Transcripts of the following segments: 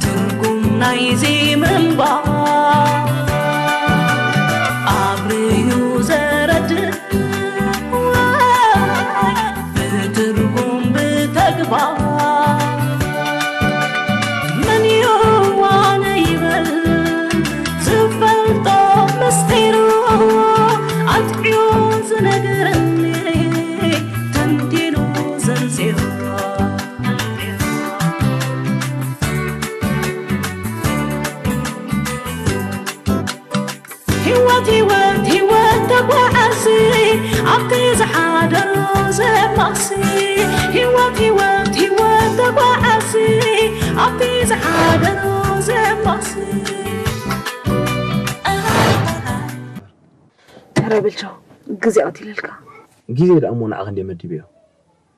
ትርጉም ናይዚ ምንባር ኣብርዩ ዘረድእ ብትርጉም ብተግባር መን ይዋነ ይበል ዝፈልጦ ምስጢሩ ኣጥዕዮ ዝነግረኒ ተንቲኑ ዘንጽዮ ህይወት ህይወት ህይወት ተጓዓዚ ኣብቲ ዝሓደሮ ዘማሲ ህይወት ህይወት ህይወት ተጓዓዚ ኣብቲ ዝሓደሮ ዘማሲ ኧረ በል ቻው፣ ግዜ ቀቲለልካ። ግዜ ደኣ እሞ ንዓኺ እንድየ መዲበዮ።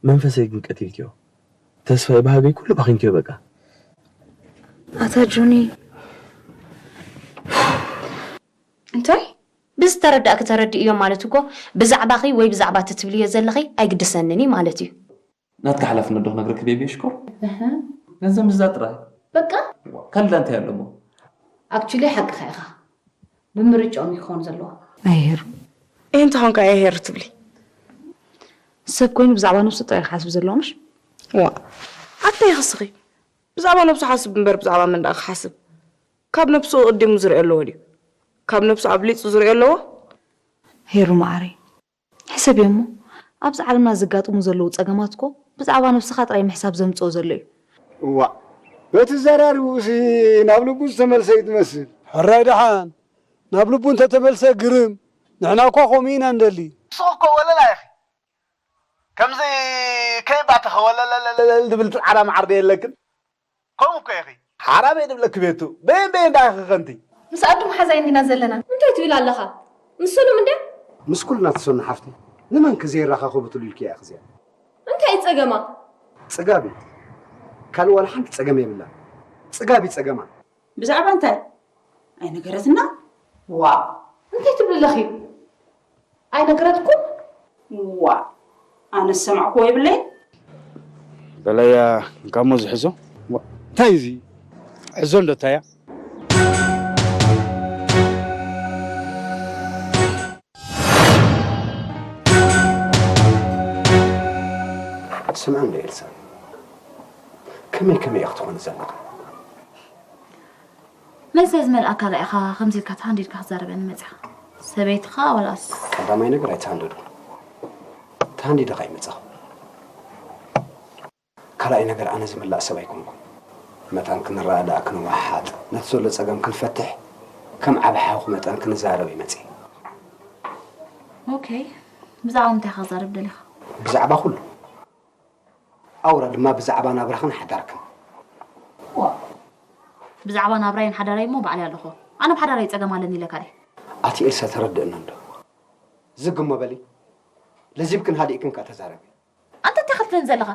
መንፈሰይ ግን ቀቲልክዮ። ተስፋይ ባህገይ ኩሉ ባኺንክዮ በቃ። ኣታ ጆኒ። እንታይ ብዝተረዳእኪ ተረዲእዮ ማለት እኮ ብዛዕባኺ ወይ ብዛዕባ እቲ ትብልዮ ዘለኺ ኣይግድሰንን እዩ ማለት እዩ። ናትካ ሓላፍነት ዶ ክነግረኪ ቤቢ ሽኮር? ገንዘብ ምዝዛእ ጥራይ። በቃ ካልእ እንታይ ኣሎ እሞ? ኣክቹሊ ሓቅኻ ኢኻ። ብምርጫኦም እዩ ክኸውን ዘለዎ። ኣይሄሩ ይህ እንተኾንካ ኣይሄር ትብሊ። ሰብ ኮይኑ ብዛዕባ ነብሱ ጥራይ ክሓስብ ዘለዎ ምሽ? ዋ ኣታ ይኽስኺ ብዛዕባ ነብሱ ሓስብ እምበር ብዛዕባ መን ደኣ ክሓስብ? ካብ ነብሱ ቅዲሙ ዝሪኦ ኣለዎ ድዩ? ካብ ነብሱ ኣብሊፁ ዝሪኦ ኣለዎ? ሄሩ መዓረይ ሕሰብዮ እሞ ኣብዚ ዓለምና ዘጋጥሙ ዘለዉ ጸገማት እኮ ብዛዕባ ነብስኻ ጥራይ ምሕሳብ ዘምጽኦ ዘሎ እዩ። እዋእ በቲ ዘራርብኡሲ ናብ ልቡ ዝተመልሰ እዩ ትመስል። ሕራይ ደሓን ናብ ልቡ እንተተመልሰ ግርም። ንሕና እኳ ከምኡ ኢና እንደሊ። ንስኺ እኮ ወለላ ኢኺ። ከምዚ ከይባተኸ ወለለለለል ዝብል ጻዕዳ መዓር ዶ የለክን? ከምኡ እኮ ኢኺ። ሓራም እየ ድብለኪ ቤቱ። በየን በየን ደኣ ኢኺ ከንቲ? ምስ ኣዱ መሓዛይ እንዲና ዘለና። እንታይ ትብል ኣለኻ? ምስ ሰሎም እንድያ? ምስ ኩልና ትሰኑ ሓፍተይ ንመንከ ዘይራኻኸቡ ትሉ ኢልክያ ኢኺ እዚኣ። እንታይ እዩ ጸገማ? ጽጋብ እዩ። ካልእ ዋላ ሓንቲ ጸገም የብላን። ጽጋብ እዩ ጸገማ። ብዛዕባ እንታይ ኣይነገረትና? ዋእ። እንታይ ትብሊ ኣለኺ? ኣይነገረትኩን? ዋእ። ኣነ ዝሰማዕክዎ የብለይን። በለያ እንካሞ ዝሕዞ እንታይ እዚ ሕዞ እንዶ ታያ ስምዒ እንዶ ኤልሳ ከመይ ከመይ ኢኺ ትኾኒ ዘለኺ? መልሰ ዝመልኣካ ርኢኻ ከምዚ ኢልካ ተሃንዲድካ ክትዛረበኒ መጺኻ? ሰበይትኻ ዋላስ? ቀዳማይ ነገር ኣይተሃንደድኩን። ተሃንዲደ ከኣ ኣይመጻኹን። ካልኣይ ነገር ኣነ ዝምላእ ሰብ ኣይኮንኩን። መታን ክንረዳዳእ፣ ክንወሓሓጥ፣ ነቲ ዘሎ ጸገም ክንፈትሕ ከም ዓቢ ሓውኺ መጠን ክንዘራረብ እየ መጺኤ። ኦኬ፣ ብዛዕባ ምንታይ ኢኻ ክዛረብ ደሊኻ? ብዛዕባ ኩሉ። ኣውራ ድማ ብዛዕባ ናብራኽን ሓዳርክን። ብዛዕባ ናብራይን ሓዳራይ እሞ ባዕለይ ኣለኹ። ኣነ ብሓዳረይ ጸገም ኣለኒ ኢለካ ድየ? ኣቲ ኤልሳ ተረድእና እንዶ። ዝግ እሞ በሊ። ለዚብክን ሃዲእክን ከኣ ተዛረቢ። ኣንታ እንታይ ክትብለኒ ዘለኻ?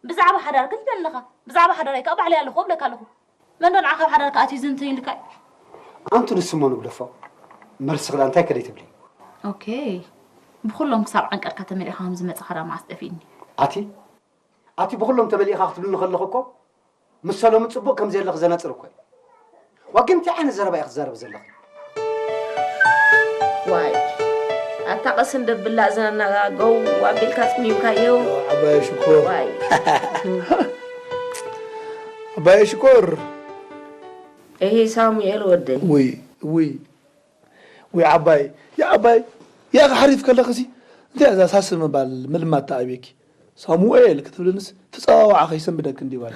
ብዛዕባ ሓዳር ክትብለኒ ኣለኻ? ብዛዕባ ሓዳራይ ከኣ ባዕለይ ኣለኹ እብለካ ኣለኹ። መን ዶ ንዓኻ ኣብ ሓዳርካ ኣትዩ ዝንትን ኢልካ እዩ? ኣንቱ ንስሞ ንግደፎ። መልስኺ ደኣ እንታይ ከ ደይትብሊ? ኦኬ። ብኹሎም ክሳብ ዓንቀርካ ተመሊእካ ከም ዝመጻኻ ደኣ መዓስ ጠፊእኒ? ኣቲ ኣቲ ብኹሎም ተመሊእኻ ክትብልኒ ከለኺ እኮ ምስ ሰሎሚ ጽቡቕ ከም ዘየለኺ ዘነጽር እኮ እዩ። ዋ ግን እንታይ ዓይነት ዘረባ ኢኺ ትዛረቢ ዘለኺ? ዋይ ኣታ ቀስ እንደ ብላእ ዝናናጋ ገው ኣቢልካ ጽሚምካዮ። ዓባየ ሽኮር ዋይ ዓባየ ሽኮር እሂ ሳሙኤል ወደይ ውይ ውይ ውይ ዓባይ ያ ዓባይ ያኺ ሓሪፍ ከለኺሲ እንታይ እዛ ሳስ ምባል ምልማድ ተኣብየኪ ሳሙኤል ክትብልንስ ትጸዋውዓ ከይሰንብደኪ እንዲባል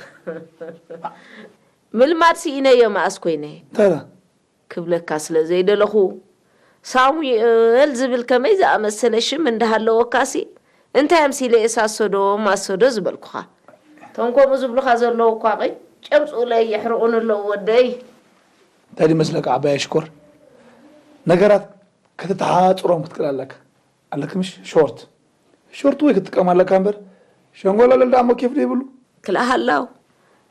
ምልማድ ስኢነዮ መኣስ ኮይነ እንታይ ክብለካ ስለ ዘይደለኹ ሳሙኤል ዝብል ከመይ ዝኣመሰለ ሽም እንዳሃለወካሲ እንታይ ኣምሲለ እየ ሳሶዶ ማሶዶ ዝበልኩኻ እቶም ከምኡ ዝብሉኻ ዘለዉ እኳ ቅጨም ፁእለይ የሕርቑኒ ኣለዉ ወደይ እንታይ ድመስለካ ዓባይ ኣሽኮር ነገራት ከተተሓፅሮም ክትክእል ኣለካ ኣለክምሽ ሾርት ሾርት ወይ ክትጥቀም ኣለካ እምበር ሸንጎላለል ደኣ እሞ ኬፍ ዘይብሉ ክልእ ሃላው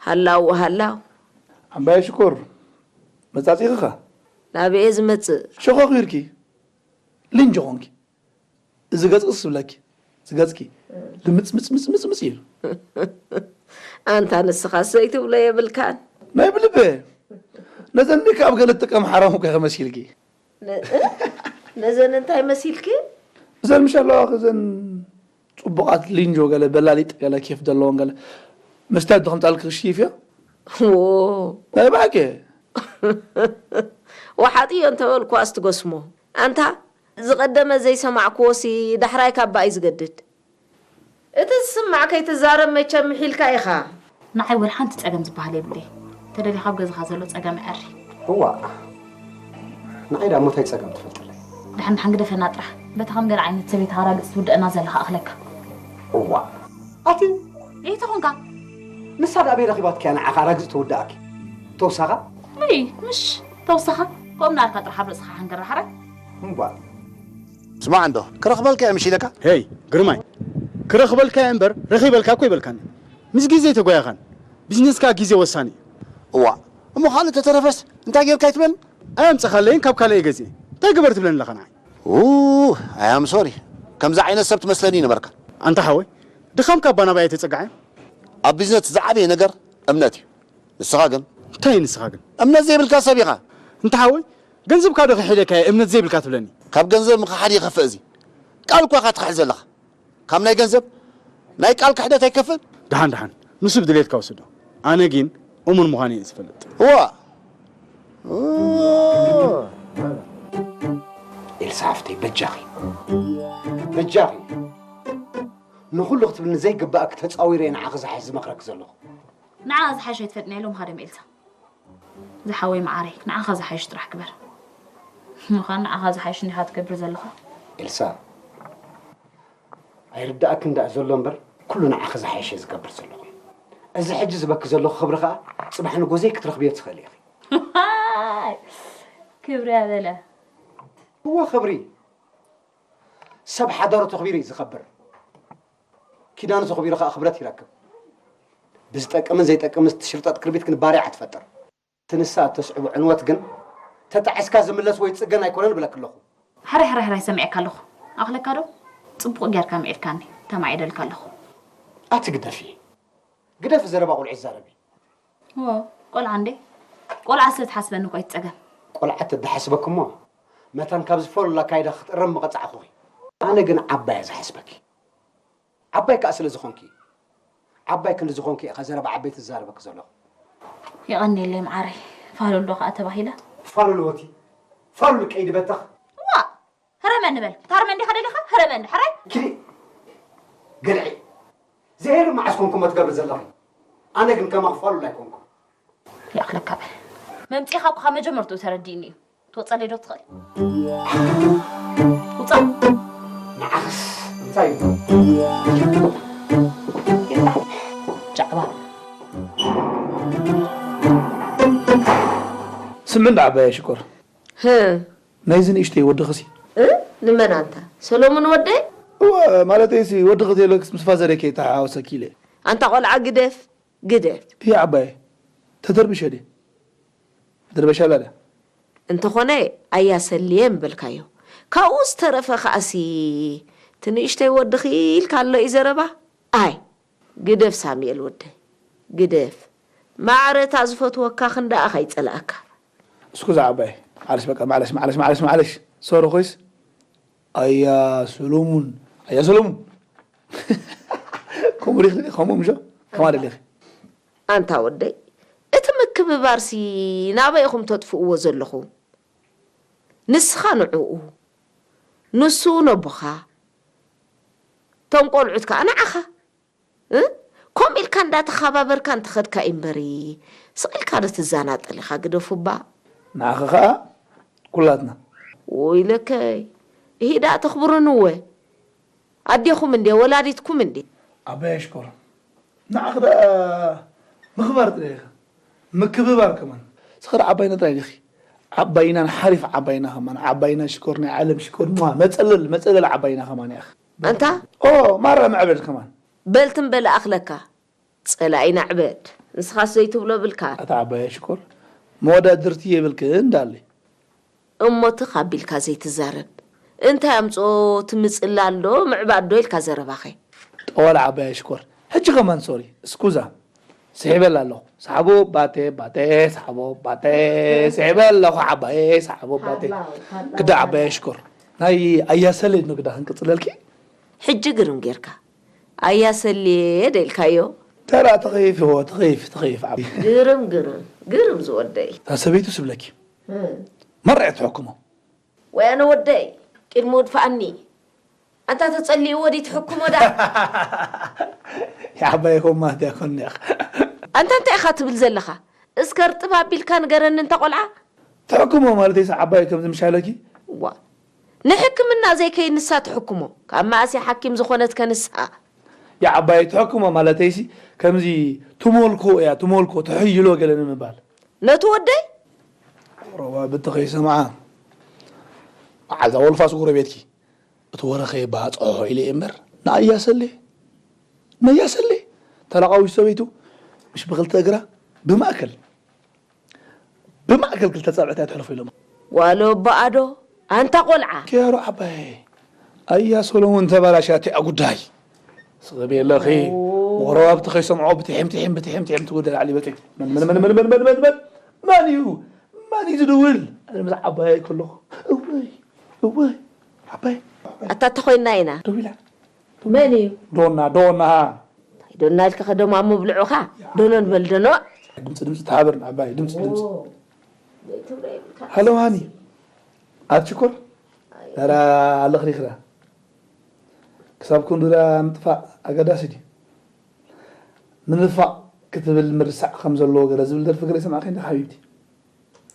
ሃላው ሃላው ዓባይ ኣሽኮር መጻጺኽኻ ናበየ ዝመጽእ ሸኾኺርኪ ልንጆ ኾንኪ እዚ ገጽ ቅስ ዝብለኪ ስገጽኪ ልምጽ ምጽ ምጽ ምጽ ምጽ ኢሉ። ኣንታ ንስኻስ ዘይትብሎ የብልካን። ናይ ብልበ ነዘን ሜክኣፕ ገለ ትጥቀም ሓራም እኮ ኢኺ መሲልኪ። ነ- እ? ነዘን እንታይ መሲልኪ? እዘን ምሽ ኣለዋ እዘን ጽቡቓት ሊንጆ ገለ በላሊጥ ገለ ኬፍ ዘለዎን ገለ መስትያት ዶ ከምጻልኪ ክሽይፍዮ? ዎ ናይ ባዕከ ወሓጥዮ እንተበልኩ ኣስትጎስሞ ኣንታ ዝቐደመ ዘይሰማዕክዎሲ ዳሕራይ ካባይ ዝገድድ እቲ ዝስማዕ ከይትዛረብ መቸም ምሒልካ ኢኻ። ንዓይ ወላ ሓንቲ ጸገም ዝበሃል የብለይ። ተደሊኻ ኣብ ገዛኻ ዘሎ ጸገም ዕሪ። እዋእ ንዓይ ደኣ እሞ ታይ ጸገም ትፈልጥለይ? ደሓን ደሓን ግደፈና ጥራሕ። በታ ከም ገለ ዓይነት ሰበይቲ ኣራግጽ ትውድእና ዘለኻ እኽለካ። እዋእ ኣቲ ለይቲ ኾንካ ንሳ ደኣ ኣበይ ረኺባትኪ እያ ንዓኻ ኣራግጽ ትውድኣኪ? ተውሳኻ? እይ ምሽ ተውሳኻ ከምኡ እናበልካ ጥራሕ ኣብ ርእስኻ ሓንገር ዳሕራይ። እምቧእ ስማዕ እንዶ ክረኽበልካ እየ ምሽ ኢለካ። ሄይ ግርማይ ክረኽበልካ እየ እምበር ረኺበልካ እኮ ኣይበልካን። ምስ ግዜ ኣይተጓየኻን። ቢዝነስ ከኣ ግዜ ወሳኒ እዩ። እዋእ እሞ ካልእ ተተረፈስ እንታይ ጌርካ ኣይትብለኒ? ኣየምጻኻለይን ካብ ካልእ እየ ገዚኤ። እንታይ ግበር ትብለኒ ኣለኻ ንዓይ? ኡ I am sorry ከምዚ ዓይነት ሰብ ትመስለኒ ኣይነበርካን። ኣንታ ሓወይ ድኻምካ እባ ናባይ ኣይተጸጋዕን። ኣብ ቢዝነስ ዝዓበየ ነገር እምነት እዩ። ንስኻ ግን እንታይ ንስኻ ግን እምነት ዘይብልካ ሰብ ኢኻ። እንተ ሓወይ ገንዘብካ ዶ ክሕደካ እየ እምነት ዘይብልካ ትብለኒ? ካብ ገንዘብ ምኽሓድ ይኸፍእ እዚ ቃል እኳ ኢኻ ትኽሕድ ዘለኻ። ካብ ናይ ገንዘብ ናይ ቃል ክሕደት ኣይከፍእን። ደሓን ደሓን ንሱ ብድሌትካ ውሰዶ። ኣነ ግን እሙን ምዃነይ እየ ዝፈልጥ። እዋ ኤልሳ ሓፍተይ በጃኺ በጃኺ ንኹሉ ክትብልኒ ዘይግባእኪ ተጻዊረ እየ ንዓኺ ዝሓይሽ ዝመኽረኪ ዘለኹ። ንዓኣ ዝሓይሽ ኣይትፈልጥን እያ ሎምኻ ደም ኤልሳ። ዝሓወይ መዓረይ ንዓኻ ዝሓይሽ ጥራሕ ግበር። ምዃን ንዓኻ ዝሓይሽ እንዲኻ ትገብር ዘለኻ። ኤልሳ ኣይርድኣክን ደኣ ዘሎ እምበር ኩሉ ንዓኺ ዝሓይሽ እየ ዝገብር ዘለኹ። እዚ ሕጂ ዝበኪ ዘለኹ ክብሪ ኸኣ ጽባሕ ንጎዘይ ክትረኽብዮ ትኽእሊ ኢኺ። ክብሪ ኣበለ። እወ ክብሪ። ሰብ ሓዳሩ ተኽቢሩ እዩ ዝኸብር። ኪዳኑ ተኽቢሩ ኸኣ ክብረት ይረክብ። ብዝጠቅምን ዘይጠቅምን ትሽርጠጥ ክርቢት ግን ባርያ እያ ትፈጥር። እቲ ንሳ እተስዕቦ ዕንወት ግን ተጣዒስካ ዝምለስ ወይ ዝጽገን ኣይኮነን እብለኪ ኣለኹ። ሕራይ ሕራይ ሕራይ ሰሚዐካ ኣለኹ። ኣኽለካ ዶ? ጽቡቕ ጌርካ ምዒድካኒ። ተማዒደልካ ኣለኹ። ኣቲ ግደፊ። ግደፊ ዘረባ ቁልዑ ይዛረብ እዩ። ዋው ቆልዓ እንዴ ቆልዓ ስለ ትሓስበኒ እኮ ኣይትጸገም። ቆልዓ ተድሓስበኪ እሞ መታን ካብ ዝፈሉላ ኣካይዳ ክትእረሚ ምቐጻዕኹኺ። ኣነ ግን ዓባይ እየ ዝሓስበኪ። ዓባይ ከኣ ስለ ዝኾንኪ ዓባይ ክንዲ ዝኾንኪ ኢኻ ዘረባ ዓበይቲ ዝዛረበኪ ዘለኹ። የቐንየለይ መዓረይ። ፋሉል ዶ ከኣ ተባሂለ? ፋሉል ወቲ ፋሉል ከይዲ በተኽ። ዋእ ህረመኒ በል። ታርመ እንዲኻ ደሊኻ ህረመኒ ሕራይ። ኪዲ ገልዒ ዘይህርም መዓስ ኮንኩሞ ትገብሪ ዘለኺ? ኣነ ግን ከማኺ ፋሉል ኣይኮንኩን። ይኣኽለካ በል። መምጺእኻ እኮ ካብ መጀመርትኡ ተረዲእኒ እዩ። ትወጸለይ ዶ ትኽእል? ውጻእ። ንዓኽስ እንታይ እዩ? ጃዕባ። ስምዒ እንዳ ዓባየ ሽኮር። ህ ናይዚ ንእሽተይ ወድኽሲ? እ ንመን ኣንታ ሰሎሙን ወደይ? እወ ማለተይሲ ወድኺ ተይብለክስ ምስ ፋዘረይ ከይተሓዋወሰኪ ኢለ። ኣንታ ቆልዓ ግደፍ ግደፍ። እየ ዓባየ ተተርቢሸ ድየ? ድርበሻ ኣላ ድያ? እንተኾነ ኣያሰልየ ምበልካዮ። ካብኡ ዝተረፈ ከኣሲ እቲ ንእሽተይ ወድኺ ኢልካ ኣሎ እዩ ዘረባ። ኣይ ግደፍ ሳሙኤል ወደይ ግደፍ። ማዕረ እታ ዝፈትወካ ክንዳኣ ከይጸልኣካ። እስኩ እዛ ዓባይ ማዕለሽ በቃ ማዕለሽ ማዕለሽ ማዕለሽ ማዕለሽ ሶሪ ኮይስ ኣያ ሰሎሙን ኣያ ሰሎሙን ከምኡ ዲኺ ከምኡ ምሾ ከማ ደሊኺ ኣንታ ወደይ እቲ ምክብባርሲ ናበይ ኢኹም ተጥፍእዎ ዘለኹም? ንስኻ ንዕኡ ንሱ ነቦኻ እቶም ቆልዑት ከኣ ንዓኻ። እ? ከምኡ ኢልካ እንዳተኻባበርካ እንተኸድካ እዩ እምበሪ ስቕ ኢልካ ዶ ትዘናጠል ኢኻ ግደፉ እባ። ንዓኺ ኸኣ ኩላትና። ወይለከይ እሂ ደኣ ተኽብሩኒ እወ ኣዴኹም እንድየ ወላዲትኩም እንድየ። ዓባይ ኣሽኮር ንዓኺ ደኣ ምኽባር ጥራይ ኢኻ ምክብባር ከማን። ስኽር ዓባይና ጥራይ ዲኺ ዓባይናን ሓሪፍ ዓባይና ከማን ዓባይና ሽኮር ናይ ዓለም ሽኮር ሟ መጸለል መጸለል ዓባይና ከማን ኢኺ። ኣንታ ኦ ማራ ምዕበድ ከማን። በል ትም በል ኣኽለካ ጸላኢና ዕበድ ንስኻስ ዘይትብሎ ብልካ። ኣታ ዓባያ ሽኮር መወዳድርቲ የብልክን ዳለይ። እሞ ትኽ ኣቢልካ ዘይትዛረብ እንታይ ኣምጽኦ ትምጽላል ዶ ምዕባድ ዶ ኢልካ ዘረባኸ? ጠዋል ዓባይ ሽኮር። ሕጂ ከማን ሶሪ፣ እስኩዛ። ስሒበላ ኣለኹ። ሰሓቦ ባቴ፣ ባቴ፣ ሰሓቦ ባቴ፣ ስሒበ ኣለኹ ዓባየ፣ ሰሓቦ ባቴ። ሓላው፣ ሓላው፣ ክዳ ዓባየ ሓላው። ሽኮር። ናይ ኣያሰሌ ዶ ግዳ ክንቅጽለልኪ? ሕጂ ግርም ጌርካ። ኣያሰሌ ዶ ኢልካዮ? ተራ ተኸይፍዎ፣ ተኸይፍ፣ ተኸይፍ ዓቢ። ግርም፣ ግርም፣ ግርም ዝወደይ። እታ ሰበይቱ ስብለኪ። እም። መርዐ ትሕክሞ። ወይ ኣነ ወደይ፣ ቅድሚ ውድፋኣኒ። ኣንታ ተጸሊእዎ ድዩ ትሕክሞ ደኣ? የዓባይ ኮማ ድያ ኮን ኢኻ። ኣንታ እንታይ ኢኻ ትብል ዘለኻ? እስከ ርጥብ ኣቢልካ ንገረኒ እንታ ቆልዓ። ትሕክሞ ማለተይስ ዓባይ ከምዚ ምሻለኪ? ዋ። ንሕክምና ዘይከይድ ንሳ ትሕክሞ። ካብ መኣስ እያ ሓኪም ዝኾነት ከ ንሳ? የዓባይ ትሕክሞ ማለተይሲ ከምዚ ትሞልኮ እያ፣ ትሞልኮ፣ ትሕይሎ ገለ ንምባል። ነቲ ወደይ? ሮባ ብቲ ከይሰምዓ። መዓልታ ወልፋስ ጎረቤትኪ። እቲ ወረ ከየባጽሖ ኢለ እየ እምበር፣ ንኣያሰሌ፣ ንኣያሰሌ፣ ተላቓዊሽ ሰበይቱ፣ ምሽ ብኽልተ እግራ፣ ብማእከል፣ ብማእከል ክልተ ጻብዕቲ ኣይትሕለፎ ኢሎም። ዋሎ ኣቦኣ ዶ? ኣንታ ቆልዓ። ኪያሮ ዓባየ፣ ኣያ ሶሎሞን ተባላሻ እቲኣ ጉዳይ። ስቕብ የለኺ። ኦ። ወረባብቲ ከይሰምዖ ብትሒም፣ ትሒም፣ ብትሒም፣ ትሒም ትጉደ ላዕሊ በጺሕ። መን፣ መን፣ መን እዩ? መን እዩ ዝድውል? ኣነ ምስ ዓባየይ ከለኹ። እወይ፣ እወይ፣ ዓባየ፣ ዓባየ። ኣታ ተኾይንና ኢና። ደው ኢላ። መን እዩ? ዶና፣ ዶና። እንታይ ዶና ኢልካ ከደማ ምብልዑኻ? ዶኖ ንበል ዶኖ። ድምፂ፣ ድምፂ ተሃበርና ዓባየ፣ ድምፂ፣ ድምፂ። ኦ። ሃሎ ሃኒ። ኣብ ሽኮር? ኣይ። ኧረ ኣለኽሪኽና። ክሳብ ክንዱራ ምጥፋእ ኣገዳሲ ድዩ? ምንፋቕ ክትብል ምርሳዕ ከም ዘለዎ ገለ ዝብል ደርፊ ገለ ይሰማዕኪ እንዲ ሓቢብቲ?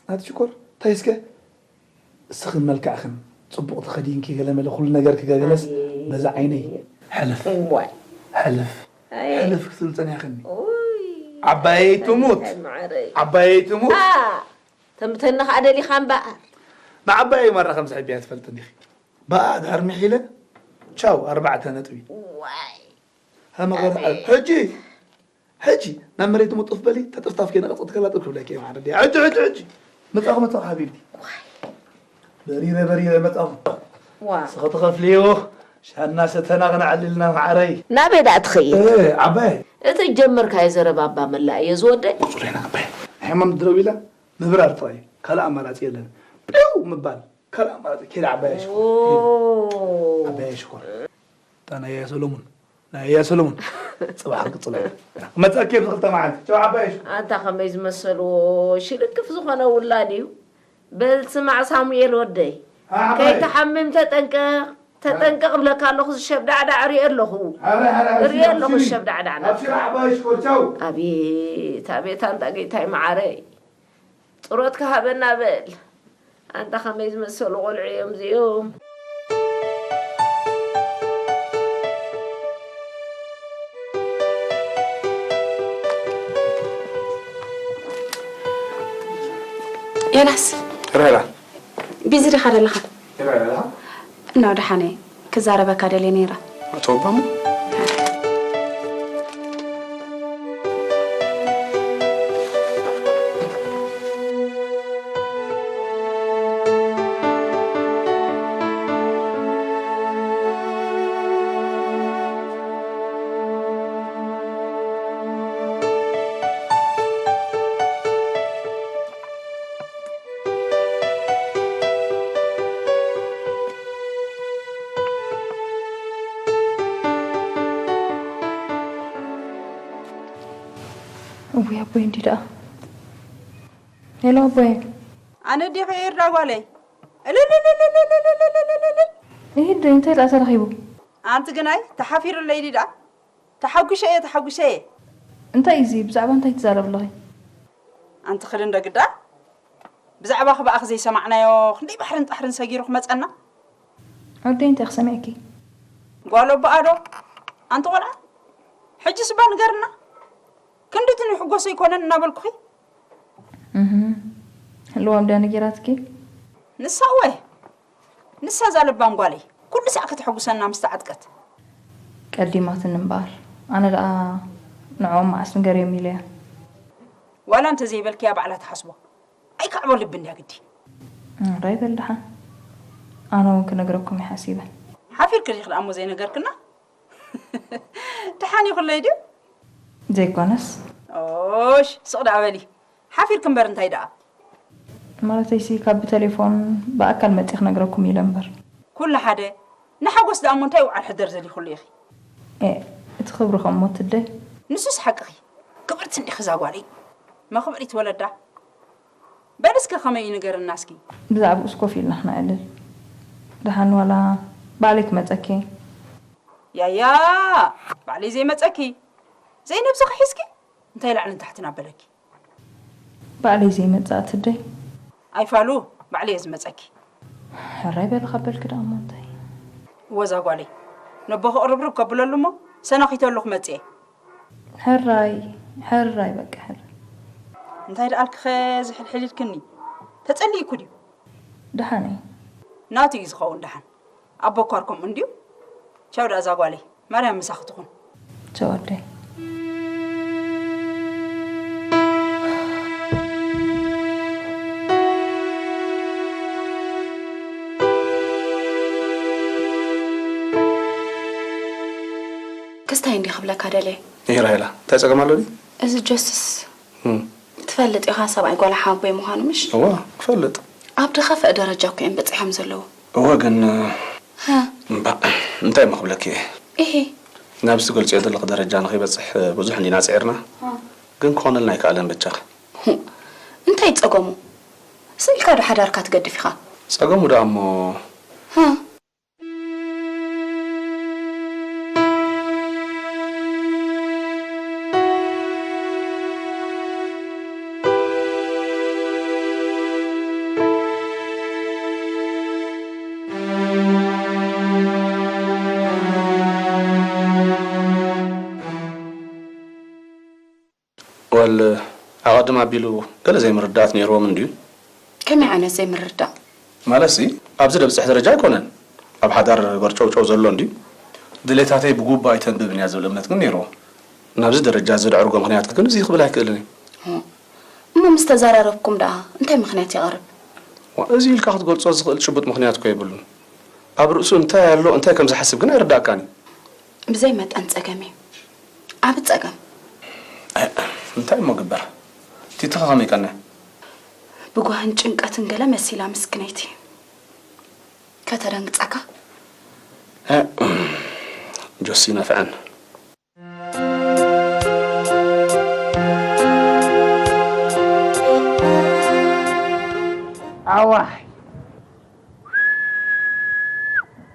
ናቲ ሽኮር፣ እንታይ እስከ? እስኽን መልክዕኽን ጽቡቕ ተኸዲንኪ ገለ መለ ኩሉ ነገር ክገገለስ ኣቤት። በዛ ዓይነይ ሕልፍ፣ እዋይ። ሕልፍ፣ ኣይ። ሕልፍ ክትብል ጸኒሕክኒ። ኡይ። ዓባየይ ትሙት፣ ኣይ፣ ማዓረይ። ዓባየይ ትሙት። ኣ፣ ተምተኒ ኸኣ ደሊኻ እምበኣር። ንዓባየይ ማራ ከም ዝሕብያ ትፈልጥኒ ኢኺ። ብኣ ድሕር ምሒለ፣ ቻው፣ ኣርባዕተ ነጥቢ። ዋይ። ሃመቐር፣ ኣቤት። ሕጂ፣ ሕጂ፣ ናብ መሬት ምጡፍ በሊ፣ ተጥፍጣፍ ከይነቐጽ ክትከላጥፍ ክብለኪ እየ፣ ማዕረ ድያ። ሕጂ፣ ሕጂ፣ ሕጂ። መጻኹ፣ መጻኹ፣ ሓቢብቲ። ዋይ። በሪረ፣ በሪረ፣ መጻኹ። ዋ። ስኸ ትኸፍልዮ፣ ሻና ሰተና ክነዕልልና፣ ማዕረይ። ናበይ ደኣ ትኸይድ? እ፣ ዓባይ። እቲ ጀመርካዮ ዘረባ እባ መላእ እየ ዝወደይ። ቁጽሩ ኢና፣ ዓባይ። ናይ ሕማም ድረው ኢላ፣ ምብራር ጥራይ እዩ። ካልእ ኣማራጺ የለን። ፒው ምባል። ካልእ ኣማራጺ ኬዳ ዓባይ ሽኮር። ኦ። ዓባይ ሽኮር። እታ ናይ ኣያ ሰሎሙን፣ ናይ ኣያ ሰሎሙን። ጽባሕ ክንቅጽሎ ኢና። ክመጸኪ ኣብዚ ክልተ መዓልቲ። ቻው ዓባይ ሽኮር። ኣንታ ከመይ ዝመሰልዎ ሽልክፍ ዝኾነ ውላድ እዩ። በል ስማዕ ሳሙኤል ወደይ። አ፣ ዓባይ። ከይትሓምም ተጠንቀቕ፣ ተጠንቀቕ እብለካ ኣለኹ። ዝሸብዳዕዳዕ ርእየ ኣለኹ። ኧረ፣ ኧረ፣ ኣብሽሪ፣ ርእየ ኣለኹ ኣብሽሪ። ዝሸብዳዕዳዕ ናትካ። ኣብሽሪ ዓባይ ሽኮር፣ ቻው። ኣቤት፣ ኣቤት፣ ኣንታ ጌታይ መዓረይ። ጥሮት ክሃበና በል። ኣንታ ከመይ ዝመሰሉ ቆልዑ እዮም እዚኦም። ዮናስ፣ ራይላ። ቢዚ ዲኻ ዘለኻ? ራይላ። እና ደሓነ። ክዛረበካ ደልየ ነይረ። ኣቶ ኦባማ? እውይ ኣቦይ እንዲ ደኣ። ሄሎ ኣቦይ። ኣነ ዲኺ ኤርዳ ጓለይ? እልልልልልልልልልልልልልል። ይሂድ እንታይ ደኣ ተረኺቡ? ኣንቲ ግናይ ተሓፊሩለይ ዲ ደኣ? ተሓጒሸ እየ፣ ተሓጒሸ እየ። እንታይ እዩ እዚ? ብዛዕባ እንታይ ትዛረቢ ኣለኺ? ኣንቲ ክዲ እንዶ ግዳ፣ ብዛዕባኺ ብኣኺ ዘይሰማዕናዮ ክንደይ ባሕርን ጣሕርን ሰጊሩ ክመጸና? ወደይ እንታይ ክሰሚዕኪ? ጓል ኣቦኣ ዶ? ኣንቲ ቆልዓ፣ ሕጂስ እባ ንገርና። ክንድቲ ንሕጎሶ ኣይኮነን እናበልኩኺ። እህ፣ ልዋም ድያ ነጊራትኪ? ንሳ እወ። ንሳ እዛ ለባም ጓለይ፣ ኩሉ ሳዕ ከተሐጉሰና ምስ ተዓጥቀት። ቀዲማትኒ እምበኣር፣ ኣነ ደኣ ንዕኦም መዓስ ንገርዮም ኢለያ። ዋላ እንተዘይበልክያ ባዕላ ትሓስቦ። ኣይካዕቦ ልቢ እንድያ ግዲ። እምባይ በል ደሓን። ኣነ እውን ክነግረኩም ይሓሲበ። ሓፊርክ ዲኽ ደኣ እሞ ዘይነገርክና? ደሓን ይኹለይ ድዩ? ዘይኮነስ። ኦሽ፣ ስቕ ደኣ በሊ። ሓፊርክ እምበር እንታይ ደኣ? ማለተይሲ ካብ ብቴሌፎን ብኣካል መፂ ክነግረኩም ኢለ እምበር። ኩሉ ሓደ። ንሓጎስ ደኣ እሞ እንታይ ውዓል ሕደር ዘሊኹሉ ኢኺ? ኤ፣ እቲ ክብሪ ከም ሞት ትደይ። ንሱስ ሓቅኺ። ክብርቲ እንዲኺ እዛ ጓለይ። መኽብሪት ወለዳ። በል እስከ ከመይ እዩ ንገርና እስኪ። ብዛዕባኡስ ኮፍ ኢልና ክነዕልል። ደሓን ዋላ ባዕለይ ክመፀኪ። ያያ ባዕለይ ዘይመፀኪ ዘይነብስኺ ሒዝኪ እንታይ ላዕልን ታሕትን ኣበለኪ። ባዕለይ ዘይመፅእ ኣትደይ። ኣይፋሉ ባዕለይ እየ ዝመፀኪ። ሕራይ በሊ ካብ በልኪ ደኣ እሞ እንታይ። እወ እዛ ጓለይ ነቦኺ ቅርብርብ ከብለሉ እሞ ሰናኺተሉ ክመፅእ እየ። ሕራይ ሕራይ በቃ ሕራይ። እንታይ ደኣልክኸ ዝሕልሕል ኢልክኒ ተፀሊእኩ ድዩ። ደሓነይ። ናቱ እዩ ዝኸውን ደሓን። ኣቦ ኳር ከምኡ እንድዩ። ቻው ደኣ እዛ ጓለይ ማርያም ምሳኺ ትኹን። ቻው ኣደይ። ክስታይ እንዲ ክብለካ ደልየ። እይ ራሄላ እንታይ ጸገም ኣሎ ድዩ? እዚ ጀስስ እም፣ ትፈልጥ ኢኻ ሰብኣይ ጓል ሓወቦይ ምዃኑ ምሽ? እዋ ክፈልጥ። ኣብ ድኸፍአ ደረጃ እኮ እዮም በጺሖም ዘለዉ። እወ ግን ሃ፣ እምባእ እንታይ እሞ ክብለኪ እየ። እሂ፣ ናብዚ ትገልፅዮ ዘለኺ ደረጃ ንኸይበፅሕ ብዙሕ እንዲና ፅዒርና፣ ሃ። ግን ክኾነልና ኣይከኣለን በጃኺ። እንታይ ጸገሙ? ስኢልካ ዶ ሓዳርካ ትገድፍ ኢኻ? ጸገሙ ደኣ እሞ ሃ፣ ወል ኣቐድም ኣቢሉ ገለ ዘይምርዳእት ነይርዎም እንድዩ። ከመይ ዓይነት ዘይምርዳእ? ማለትሲ ኣብዚ ደብጽሕ ደረጃ ኣይኮነን። ኣብ ሓዳር ገርጨውጨው ዘሎ እንድዩ። ድሌታተይ ብጉባ ኣይተንብብን እያ ዝብል እምነት ግን ነይርዎ። ናብዚ ደረጃ እዚ ዘድዐርጎ ምኽንያት ግን እዚ ክብል ኣይክእልን እየ። እሞ ምስ ተዘራረብኩም ደኣ እንታይ ምኽንያት የቕርብ? ዋ፣ እዚ ኢልካ ክትገልጾ ዝኽእል ጭቡጥ ምኽንያት እኮ የብሉን። ኣብ ርእሱ እንታይ ኣሎ እንታይ ከም ዝሓስብ ግን ኣይርዳእካን እዩ። ብዘይ መጠን ጸገም እዩ። ዓቢ ጸገም። እንታይ እሞ ግበር? ቲቲ ከ ከመይ ቀንያ? ብጓህን ጭንቀትን ገለ መሲላ ምስክነይቲ። ከተደንግጸካ? ጆሲ ነፍዐን። ኣዋይ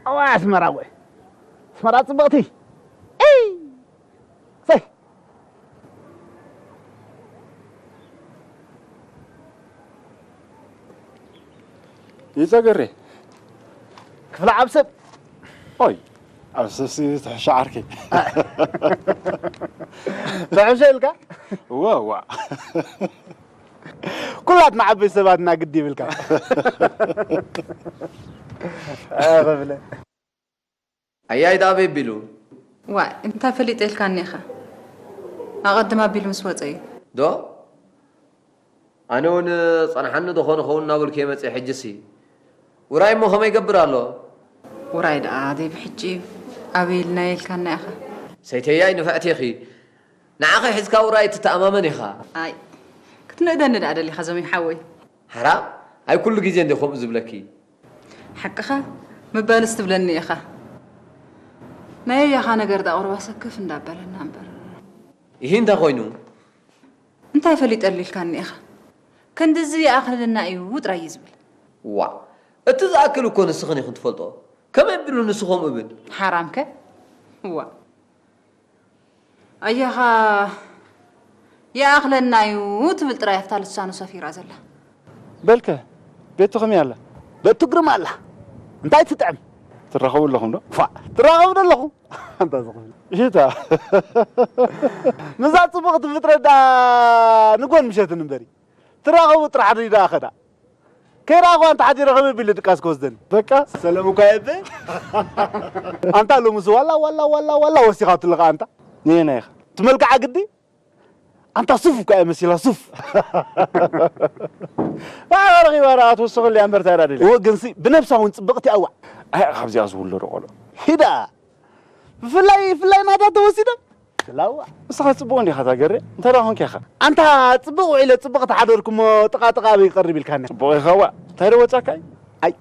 ኣዋይ ኣስመራ ወይ ኣስመራ ጽብቕቲ እይ ሰይ ይጸገሬ ክፍለ ዓብ ሰብ ኦይ ኣብ ሰብሲ ትሕሻ ዓርከይ ትሕሾ ኢልካ እዋ እዋ ኩላትና ዓበይ ሰባትና ግዲ ይብልካ ኣበብለ ኣያይ ደኣ ኣበይ ኣቢሉ? ዋእ እንታይ ፈሊጠ ኢልካኒ ኢኻ ኣቐድም ኣቢሉ ምስ ወጸ እዩ። ዶ? ኣነ እውን ጸንሓኒ ዶ ኾን ኸውን እናበልኩ እየ መጺአ ሕጂሲ ውራይ እሞ ኸመይ ይገብር ኣሎ? ውራይ ደኣ ደይ ብሕጂ ኣበይ ኢልናዮ ኢልካና ኢኻ። ሰይተያይ ንፍዕቲ ኢኺ ንዓኺ ሒዝካ ውራይ ትተኣማመን ኢኻ። ኣይ ክትንእደኒ ደኣ ደሊኻ ዘምዩ ሓወይ። ሓራም ኣይ ኩሉ ግዜ እንደ ከምኡ ዝብለኪ። ሓቅኻ ምባልስ ትብለኒ ኢኻ። ናይ ኣያኻ ነገር ደኣ ቁሩብ ኣሰክፍ እንዳበለና እምበር። ኢሂ እንታይ ኮይኑ? እንታይ ፈሊጠሉ ኢልካኒ ኢኻ። ክንድዚ ይኣኽለልና እዩ ጥራይ እዩ ዝብል። ዋእ እቲ ዝኣክል እኮ ንስኽን ኢኽን ትፈልጥኦ። ከመይ ኣቢሉ ንሱ ከምኡ ይብል? ሓራምከ ዋእ። ኣያኻ ይኣኽለና እዩ ትብል ጥራይ ኣብታ ልሳኑ ሰፊራ ዘላ። በልከ ቤቱ ከመይ ኣላ? ቤቱ ግርም ኣላ። እንታይ ትጥዕም? ትራኸቡ ኣለኹም ዶ? ፋእ ትራኸቡ ዶ ኣለኹም? ኣንታ ዝኽፍል። እታ ምስዛ ጽቡቕቲ ፍጥረት ደኣ ንጎን ምሸትን እምበሪ ትራኸቡ ጥራሕ ድዩ ደኣ ኸዳ? ከይረኣኹዋ እንተ ሓዲረ ከመይ ቢሉ ድቃስ ክወስደኒ? በቃ ሰለሙ እኳ የበ ኣንታ ሎምስ ዋላ ዋላ ዋላ ዋላ ወሲኻትሉ ኸኣ ኣንታ ነየናይ ኢኻ? እቲ መልክዓ ግዲ ኣንታ ሱፍ እኳ እያ መሲላ፣ ሱፍ። ባዕላ ረኺባ ደኣ ትወስኸሉ እያ እምበር፣ እንታይ ደኣ ደልያ? እወ፣ ግንሲ ብነብሳ እውን ጽብቕቲ እያ፣ ዋእ። ኣይ፣ ካብዚኣ ዝውለዱ ቆልዑ። ሂዳ፣ ብፍላይ፣ ብፍላይ ናታ ተወሲደ። ክላዋ። ንስኻ ጽቡቕ እንዲኻ እታ ገሬ፣ እንታይ ደኣ ኾንካ ኢኻ? ኣንታ ጽቡቕ ውዒለ ጽቡቕ ተሓደርኩ እሞ ጥቓ ጥቓ ኣበይ ይቐርብ ኢልካኒ? ጽቡቕ ኢኻ፣ ዋእ። እንታይ ደኣ ወጻካ እዩ? ኣይ።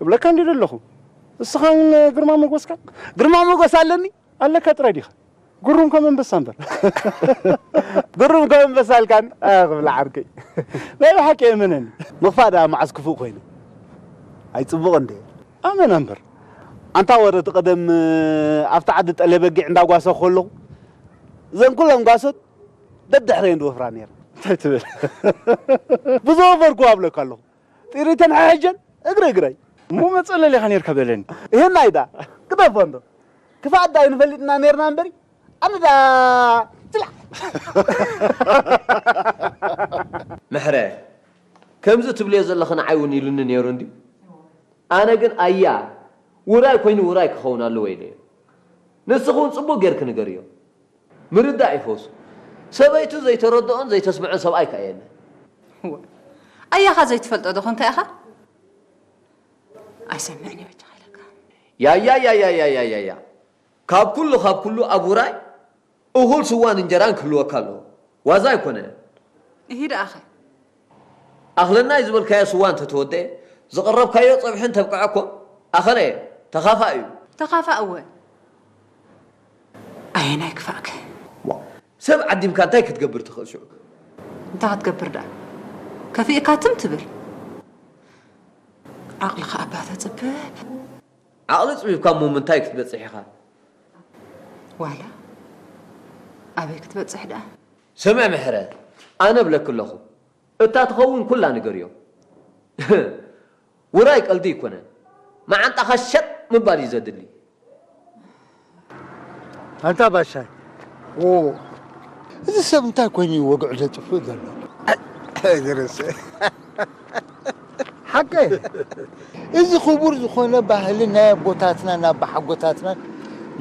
እብለካ እንዲየ ዘለኹ። ንስኻን ግርማ ሞገስካ? ግርማ ሞገስ ኣለኒ? ኣለካ ጥራይ ዲኻ? ግሩም ከም ኣንበሳ እምበር። ግሩም ከም ኣንበሳ ኣልካኒ? ኣኽ፣ ብላዕ ዓርከይ። ናይ ብሓቂ እመነኒ። ምኽፋእ ደኣ መዓስ ክፉእ ኮይኑ? ኣይጽቡቕን ድየ? ኣመና እምበር። ኣንታ ወረ እቲ ቀደም ኣብቲ ዓዲ ጠለ በጊዕ እንዳጓሰ ከለኹ፣ እዘን ኩለን ጓሶት ደድሕረየን ዝወፍራ ነይረን። እንታይ ትብል? ብዝወፈርኩ ኣብለካ ኣለኹ። ጢሪተን ሓሕጀን እግሪ እግረይ። እሞ መጸለሊኻ ነይርካ በለኒ። ይሄን ኣይዳ፣ ግደፎ እንዶ። ክፋእ ዳ ኣይንፈልጥና ነይርና እምበሪ፣ ኣነ ዳ፣ ጭላዕ። ምሕረ፣ ከምዚ ትብልዮ ዘለኺ ንዓይ እውን ኢሉኒ ነይሩ እንድዩ። ኣነ ግን ኣያ፣ ውራይ ኮይኑ ውራይ ክኸውን ኣለዎ ኢለ እየ። ንስኺ እውን ጽቡቕ ጌርኪ ንገርዮ። ምርዳእ ይፈውስ። ሰበይቱ ዘይተረድኦን ዘይተስምዖን ሰብኣይ ከኣ የለን። እወ። ኣያኻ ዘይትፈልጦ ዶ ኾንካ ኢኻ? ኣይሰምዕን እየ በጃኻ ኢለካ። ያያያያያያያያ። ካብ ኩሉ፣ ካብ ኩሉ ኣብ ውራይ እኹል ስዋን እንጀራን ክህልወካ ኣለዎ። ዋዛ ኣይኮነን። እሂ ደኣኸ? ኣኽለናይ ዝበልካዮ ስዋ እንተተወደአ፣ ዝቐረብካዮ ጸብሒ እንተብቅዐ እኮ ኣኸለ እየ፣ ተኻፋእ እዩ። ተኻፋእ እወ። ኣየናይ ክፋእከ? ዋ፣ ሰብ ዓዲምካ እንታይ ክትገብር ትኽእል ሽዑ? እንታይ ክትገብር ደኣ? ከፊእካ ትም ትብል። ዓቕልኻ እባ ተጽብብ። ዓቕሊ ጽቢብካ እሞ ምንታይ ክትበጽሕ ኢኻ? ዋላ ኣበይ ክትበጽሕ ደኣ? ስምዕ ምሕረ፣ ኣነ እብለኪ ኣለኹ፣ እታ ትኸውን ኩላ ንገርዮ። ውራይ ቀልዲ ኣይኮነን። መዓንጣኻ ሸጥ ምባል እዩ ዘድሊ። ኣንታ ባሻይ፣ ዎ፣ እዚ ሰብ እንታይ ኮይኑ እዩ ወግዑ ዘጥፍእ ዘሎ? ግርስ። ሓቀይ። እዚ ክቡር ዝኾነ ባህሊ ናይ ኣቦታትና፣ ናይ ኣባሓጎታትና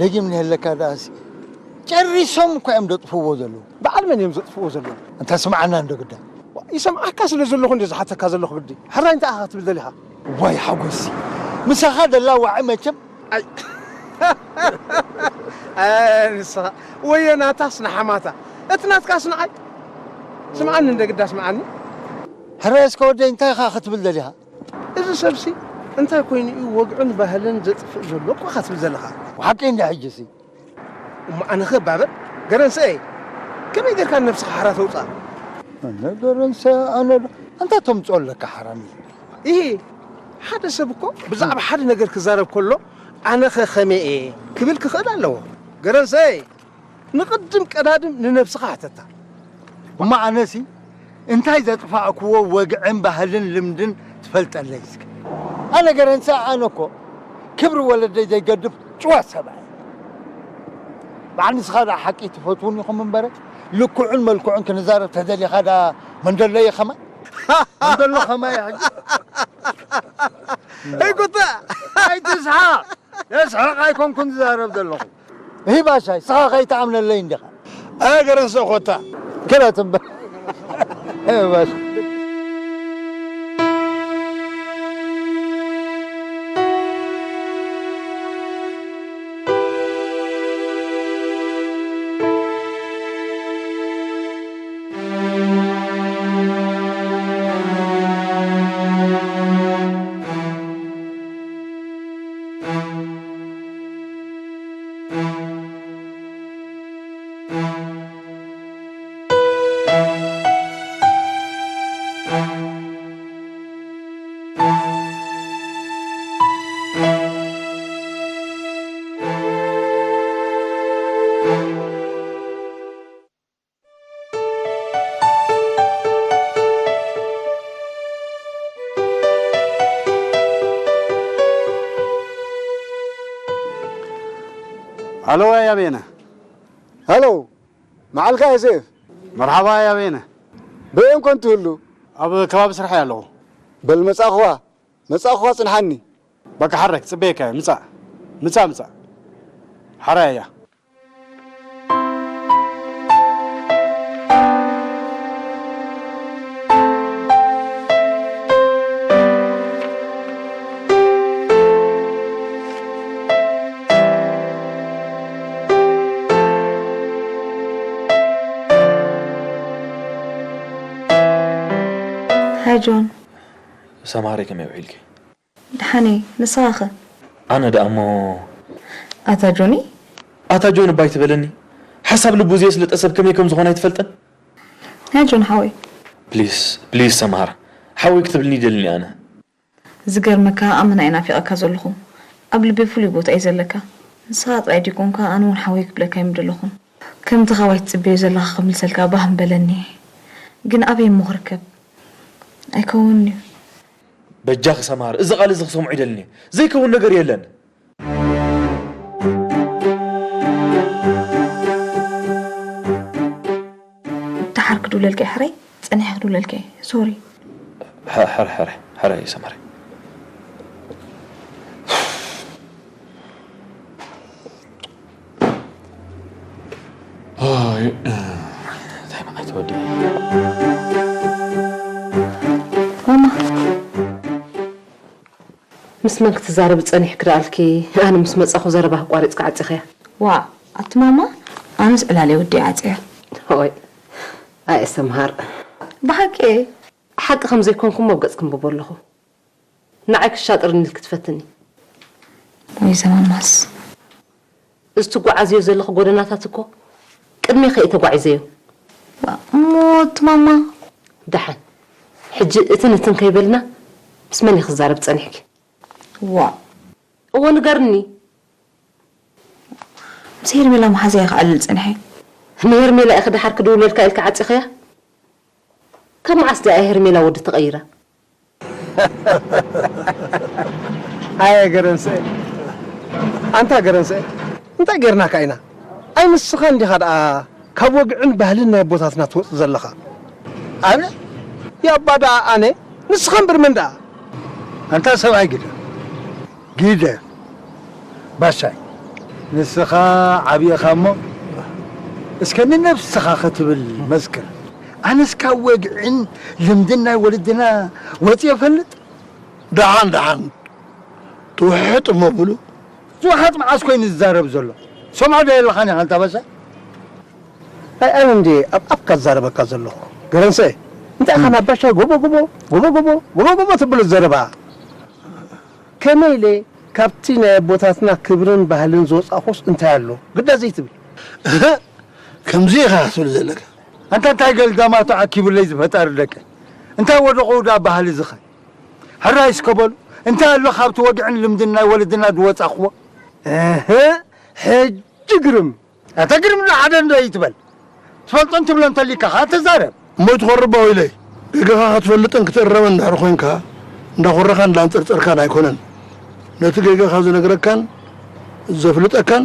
ደጊም ንህለካ ደኣሲ፣ ጨሪሶም እኮ እዮም ዘጥፍዎ ዘለዉ። በዓል መን እዮም ዘጥፍዎ ዘለዉ? እንተ ስምዓና እንዶ ግዳ። ይሰምዓካ ስለ ዘለኹ እንደ ዝሓተካ ዘለኹ ግዲ። ሕራይ እንታይ ኢኻ ክትብል ደሊኻ? ዋይ ሓጎሲ። ምሳኻ ደላ ዋዒ መቸም። ኣይ። ኣይ፣ ንስኻ። ወዮ ናታስ ንሓማታ። እቲ ናትካስ ንዓይ። ስምዓኒ እንደ ግዳ ስምዓኒ። ሕራይ እስከ ወደይ እንታይ ኢኻ ክትብል ደሊኻ? እዚ ሰብሲ እንታይ ኮይኑ እዩ ወግዕን ባህልን ዘጥፍእ ዘሎ እኮ ኢኻ ትብል ዘለኻ? ሓቂ እንደ ሕጂሲ። እሞ ኣነ ኸ ባበ ገረንሰኤ፣ ከመይ ጌርካ ንነብስኻ ሓራ ተውጽኣ? ኣነ ገረንሰ፣ ኣነ ዶ-፣ ኣንታ ተምጽኦ ኣለካ ሓራሚ። ኢሂ፣ ሓደ ሰብ እኮ ብዛዕባ ሓደ ነገር ክዛረብ ከሎ፣ ኣነ ኸ ከመይ እየ ክብል ክኽእል ኣለዎ። ገረንሰኤ፣ ንቕድም ቀዳድም ንነብስኻ ሕተታ። እሞ ኣነሲ እንታይ ዘጥፋእክዎ ወግዕን ባህልን ልምድን ትፈልጠለይ እስከ? ኣነ ገረንሰ፣ ኣነ እኮ ክብሪ ወለደይ ዘይገድፍ ጭዋ ሰብኣይ። በዓል ንስኻ ደኣ ሓቂ ትፈትዉኒ ኢኹም እምበረ፣ ልክዑን መልክዑን ክንዛረብ ተደሊኻ ደኣ መንደሎ እየ ከማይ? መንደሎ ከማይ ሕጂ? ኣይኩተ! ኣይትስሓቕ! የስሕቕ ኣይኮንኩን ዝዛረብ ዘለኹ። እሂ ባሻይ፣ ስኻ ከይትኣምነለይ እንዲኻ። ኣገረሰ ኾታ። ክረት እምበር። እሂ ባሻይ። ሃሎ፣ ኣያ ቤነ። ሃሎ፣ መዓልካ ዮሴፍ። መርሓባ፣ ኣያ ቤነ። በየን ኮን ትህሉ? ኣብ ከባቢ ስራሕ እየ ኣለኹ። በል መጻእኹዋ፣ መጻእኹዋ ጽንሓኒ። በቃ ሓራይ፣ ክጽበየካ እየ። ምጻእ፣ ምጻእ፣ ምጻእ። ሓራይ ኣያ። ኣይ ጆን። ሰማሪ ከመይ ውዒልኪ? ደሓን እየ፣ ንስኻ ኸ? ኣነ ደኣ እሞ ኣታ ጆኒ? ኣታ ጆን እባ ኣይትበለኒ። ሓሳብ ልቡ ዘየስለጠ ሰብ ከመይ ከም ዝኾነ ኣይትፈልጥን? ኣይ ጆን ሓወይ። ፕሊስ ፕሊስ ሰምሃር፣ ሓወይ ክትብልኒ ይደልኒ ኣነ። ዝገርመካ ኣመና እየ ናፊቐካ ዘለኹ። ኣብ ልበይ ፍሉይ ቦታ እዩ ዘለካ። ንስኻ ጥራይ ዲኮንካ ኣነ እውን ሓወይ ክብለካ እየ ምደለኹን። ከምቲ ካባይ ትጽበዮ ዘለኻ ክምልሰልካ ባህም በለኒ። ግን ኣበይ እሞ ክርከብ? ኣይከውንን እዩ። በጃኺ ሰምሃር፣ እዚ ቃል እዚ ክሰምዖ ይደልኒ። ዘይከውን ነገር የለን። ደሓር ክድውለልካ እየ ሕራይ፣ ጸኒሐ ክድውለልካ እየ። ሶሪ። ሕራይ ሕራይ ሕራይ ሰምሃር። ኣይ እንታይ መዓት ወዲ። ማማ። ምስ መን ክትዛረቢ ጸኒሕኪ ደኣልኪ? ኣነ ምስ መጻኹ ዘረባ ኣቋሪጽኪ ዓጺኽያ። ዋእ ኣቲ ማማ፣ ኣነስ ዕላል እየ ወዲአ ዓጽየ። ኦይ ኣየ ሰምሃር። ብሓቂ እየ። ሓቂ ከም ዘይኮንኩ እሞ ኣብ ገጽ ክንብቦ ኣለኹ። ንዓይ ክሻጥርኒ ኢልኪ ትፈትኒ። ወይ ዘማማስ። እዚ ትጓዓዝዮ ዘለኺ ጎደናታት እኮ ቅድሜኺ እየ ተጓዒዘዮ። እሞ እቲ ማማ። ደሓን ሕጂ እትን እትን ከይበልና ምስ መን ኢኺ ክዛረብ ጸኒሕኪ? ዋእ። እወ ንገርኒ። ምስ ሄርሜላ መሓዛይ ክዕልል ጸኒሐ። ንሄርሜላ ኢኺ ደሓር ክድውለልካ ኢልካ ዓጺኽያ? ካብ መዓስ ደኣ ሄርሜላ ወዲ ተቐይራ? ኣየ ገረንሰ፣ ኣንታ ገረንሰ፣ እንታይ ጌርናካ ኢና? ኣይ ንስኻ እንዲኻ ደኣ ካብ ወግዕን ባህልን ናይ ኣቦታትና ትወጽእ ዘለኻ። ኣነ? ያባ ደኣ ኣነ? ንስኻ እምበር መን ደኣ? ኣንታ ሰብኣይ ግደ፣ ግደ ባሻይ፣ ንስኻ ዓብኻ እሞ እስከ ንነብስኻ ክትብል መስክር። ኣነስ ካብ ወግዕን ልምድን ናይ ወለድና ወጺኤ እፈልጥ? ደሓን ደሓን ትውሕጥ እሞ ብሉ። ዝውሓጥ መዓስ ኮይኑ ዝዛረብ ዘሎ? ሰምዖ ዶ የለኻን ኢኻ ኣንታ ባሻይ? ኣይ ኣነ እንድየ ኣብ ኣፍካ ዝዛረበካ ዘለኹ። ገረንሰ እንታይ ኢኻ ናብ ባሻይ ጎቦ ጎቦ ጎቦ ጎቦ ጎቦ ጎቦ ትብሎ ዘረባ? ከመይ ኢለ ካብቲ ናይ ኣቦታትና ክብርን ባህልን ዝወጻእኩስ እንታይ ኣሎ? ግዳ ዘይትብል። እህ፣ ከምዚ ኢኻ ክትብል ዘለካ። ኣንታ እንታይ ገልዳማቱ ዓኪቡለይ ዝፈጣሪ ደቂ። እንታይ ወደቑ ዳ ባህሊ ዝኸ? ሕራይ እስከ በሉ። እንታይ ኣሎ ካብቲ ወግዕን ልምድን ናይ ወለድና ዝወጻእኩዎ? እህ፣ ሕጂ ግርም። ኣታ ግርም ዶ ሓደ እንዶ ይትበል። ትፈልጦን ትብሎን ተሊካ ኸዓ ተዛረብ። እሞ ኣይትኾርባ ወይለይ። ጌጋኻ ክትፈልጥን ክትእረምን እንድሕር ኮይንካ፣ እንዳኾረኻን እንዳንጸርጸርካን ኣይኮነን። ነቲ ጌጋኻ ዝነግረካን ዘፍልጠካን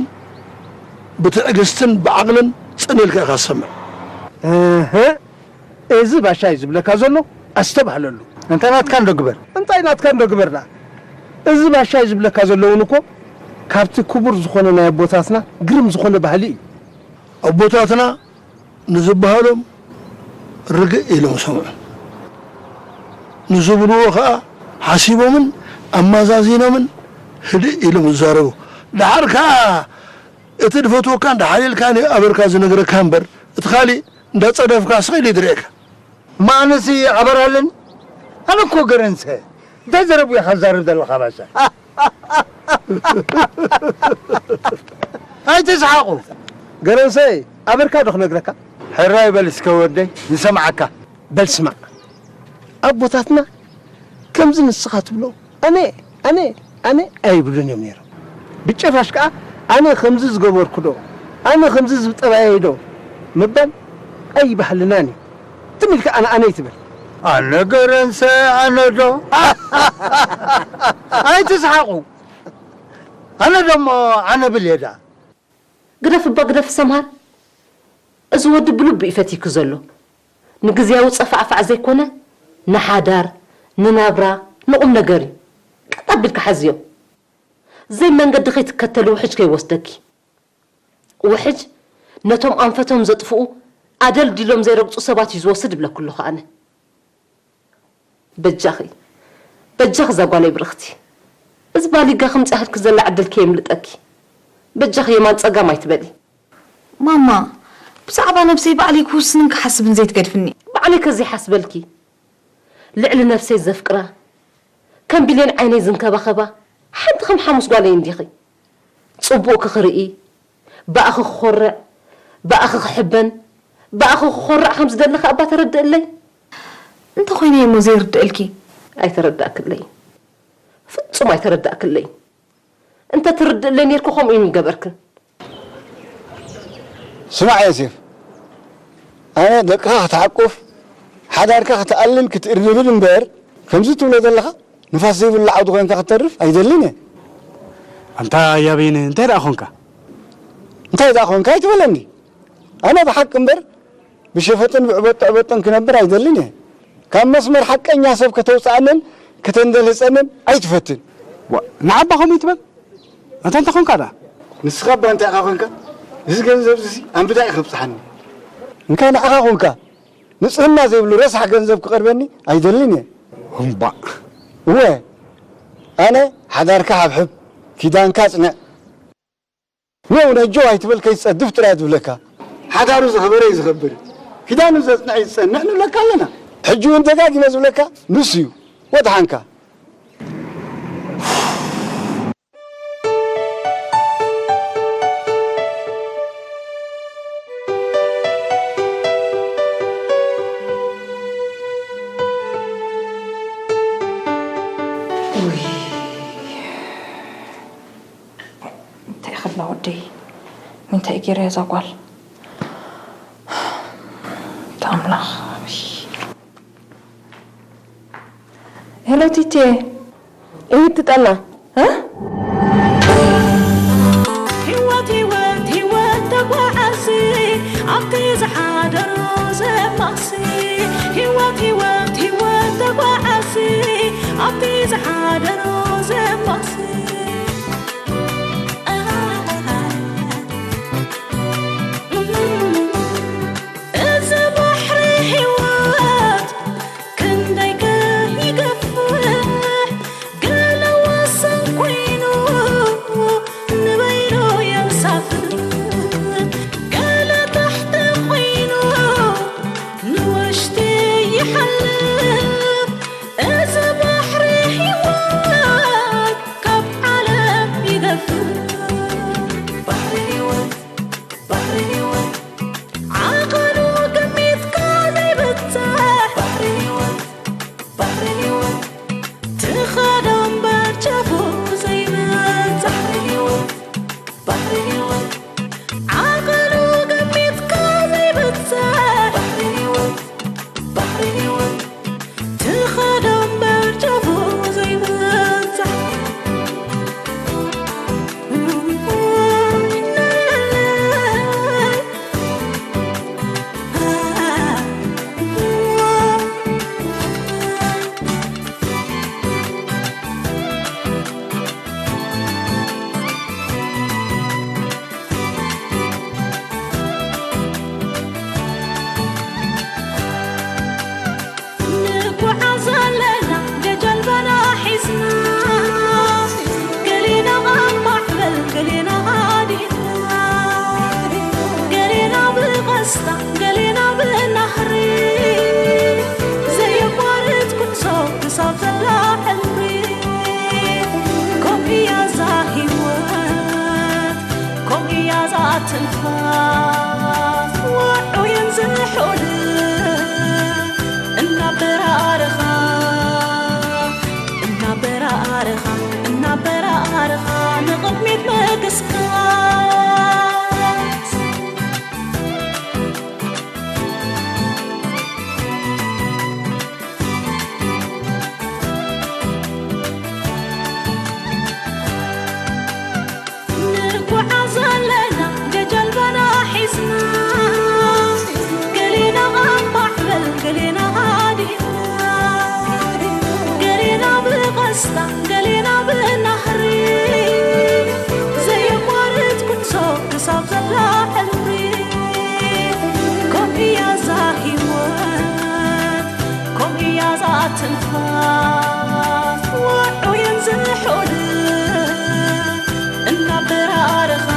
ብትዕግስትን ብዓቕልን ጽን ኢልካ ኢኻ ትሰምዕ። እህ፣ እዚ ባሻይ ዝብለካ ዘሎ ኣስተብሃለሉ። እንተ ናትካ እንዶ ግበር። እንታይ ናትካ እንዶ ግበር ደኣ? እዚ ባሻይ ዝብለካ ዘሎ እውን እኮ ካብቲ ክቡር ዝኾነ ናይ ኣቦታትና ግርም ዝኾነ ባህሊ እዩ። ኣቦታትና ንዝበሃሎም ርግእ ኢሎም ሰምዑ። ንዝብልዎ ኸኣ ሓሲቦምን ኣመዛዚኖምን ህድእ ኢሎም ይዛረቡ። ደሓር ከኣ እቲ ዝፈትወካን ደሓር ኢልካ ንኣበርካ ዝነግረካ እምበር፣ እቲ ካሊእ እንዳጸደፍካ ስቕ ኢሉ ይድርኤካ። እማ ኣነሲ ኣበር ኣለኒ? ኣነ እኮ ገረንሰ። እንታይ ዘረብ ኢኻ ትዛረብ ዘለኻ ባሻ? ኣይትስሓቑ። ገረንሰይ፣ ኣበርካ ዶ ክነግረካ? ሕራይ በል እስከ ወደይ፣ ንሰምዓካ። በል ስማዕ። ኣቦታትና ከምዚ ንስኻ ትብሎ ኣነ ኣነ ኣነ ኣይብሉን እዮም ነይሮም። ብጭራሽ ከኣ ኣነ ከምዚ ዝገበርኩ ዶ ኣነ ከምዚ ዝብጠባየይ ዶ ምባል ኣይባህልናን እዩ። ትም ኢልካ ኣነ ኣነ ይትበል። ኣነ ገረንሰ ኣነ ዶ ኣይትስሓቑ። ኣነ ደሞ ኣነ ብል እየ ደኣ። ግደፍ እባ ግደፍ ሰምሃር። እዚ ወዲ ብልቡ እዩ ፈትይኪ ዘሎ። ንግዝያዊ ጸፋዕፋዕ ዘይኮነ ንሓዳር፣ ንናብራ፣ ንቑም ነገር እዩ። ቀጥ ኣቢልኪ ሓዝዮ። ዘይ መንገዲ ከይትከተሊ ውሕጅ ከይወስደኪ። ውሕጅ ነቶም ኣንፈቶም ዘጥፍኡ ኣደልዲሎም ዘይረግጹ ሰባት እዩ ዝወስድ እብለኪ ኣለኹ ኣነ። በጃኺ በጃኺ እዛ ጓለይ ብርኽቲ፣ እዚ ባሊጋ ከምጽኣልኪ ዘላ ዕድል ከየምልጠኪ። በጃኺ የማን ጸጋም ኣይትበሊ። ማማ፣ ብዛዕባ ነብሰይ ባዕለይ ክውስንን ክሓስብን ዘይትገድፍኒ። ባዕለይ ከ ዘይሓስበልኪ ልዕሊ ነፍሰይ ዘፍቅራ፣ ከም ብሌን ዓይነይ ዝንከባኸባ፣ ሓንቲ ከም ሓሙስ ጓለይ እንዲኺ። ጽቡቕኪ ክርኢ፣ ብኣኺ ክኾርዕ፣ ብኣኺ ክሕበን፣ ብኣኺ ክኾርዕ ከም ዝደሊ ከኣ እባ ተረድእለይ። እንተ ኾይነ እሞ ዘይርድእልኪ? ኣይተረዳእክለይን። ፍጹም ኣይተረዳእክለይን። እንተ ትርድእለይ ኔርኪ ከምኡ ኣይምገበርክን። ስማዕ ዮሴፍ፣ ኣነ ደቅኻ ክትሓቁፍ፣ ሓዳርካ ክትኣልን ክትእርንብን እምበር፣ ከምዚ ትብሎ ዘለኻ ንፋስ ዘይብሉ ዓውዲ ኮይንካ ክትተርፍ ኣይደልን እየ። ኣንታ ያቤን፣ እንታይ ደኣ ኾንካ? እንታይ ደኣ ኾንካ ኣይትበለኒ። ኣነ ብሓቂ እምበር ብሸፈጥን ብዕበጦ ዕበጦን ክነብር ኣይደልን እየ። ካብ መስመር ሓቀኛ ሰብ ከተውፅኣንን ከተንደልህፀንን ኣይትፈትን። ዋ፣ ንዓባ ከምኡ ይትበል? ኣንታ እንታይ ኾንካ ደኣ? ንስኻ እባ እንታይ ኢኻ ኾንካ? እዚ ገንዘብ እዚ ኣንብዳ እዩ ከብፅሓኒ። እንካ ንዓኻ ኾንካ ንፅህና ዘይብሉ ረሳሕ ገንዘብ ክቐርበኒ ኣይደልን እየ። እምባእ። እወ፣ ኣነ ሓዳርካ ሓብሕብ፣ ኪዳንካ ኣፅንዕ። ኔው ነጆ ኣይትበል ከይትፀድፍ ጥራይ ዝብለካ። ሓዳሩ ዘኽበረ እዩ ዝኸብር፣ ኪዳኑ ዘፅንዐ እዩ ዝፀንዕ ንብለካ ኣለና። ሕጂ እውን ደጋጊመ ዝብለካ ንሱ እዩ። ወድሓንካ። እንታይ ክብላ ወደይ? ምንታይ ገይረ እዛ ጓል? ኣምላኽ። ሄሎ ቲቴ። እሂ ትጠና። እ? ህይወት ህይወት ህይወት ተጓዓዚ ኣብቲ ዝሓደሮ ዘማሲ ህይወት ህይወት ህይወት ተጓዓዚ ኣብቲ ዝሓደሮ ዘማሲ እዚ ባሕሪ ህይወት ክንደይ ከ ይገፍሕ ገለ ወሰን ኮይኑ ንበይኑ የንሳፍፍ ገለ ታሕቲ ኮይኑ ንውሽጢ ይሓልፍ እዚ ባሕሪ ህይወት ካብ ዓለም ይገፍሕ ባሕሪ ህይወት ባሕሪ ህይወት ዓቐኑ ግሚትካ ዘይብጻሕ ባሕሪ ህይወት ባሕሪ ህይወት ትኸዶ እምበር ጫፉ ዘይበጽሕ ባሕሪ ህይወት ባሕሪ ህይወት ዓቐኑ ግሚትካ ዘይብጻሕ ባሕሪ ህይወት ባሕሪ ህይወት ትኸዶ እምበር ጫፉ ዘይበጽሕ ንጓዓዝ ኣለና ብጀልባና ሒዝና ገሊና ኣብ ማዕበል ገሊና ሃዲና ገሊና ብቐስታ ገሊና ብናህሪ ዘየቋርጽ ጉዕዞ ክሳብ ዘላ ዕምሪ ከምኡ እያ እዛ ህይወት ከምኡ እያ እዛ ትንፋስ ውዑይን ዝሑልን እናበራረኻ እናበራረኻ እናበራረኻ ንቕድሚት ምግስጋስ ንጓዓዝ ኣለና ብጀልባና ሒዝና ገሊና ኣብ ማዕበል ገሊና ሃዲና ገሊና ብቐስታ ገሊና ብናህሪ ዘየቋርጽ ጉዕዞ ክሳብ ዘላ ዕምሪ ከምኡ እያ እዛ ህይወት ከምኡ እያ እዛ ትንፋስ ውዑይን ዝሑልን እናበራረኻ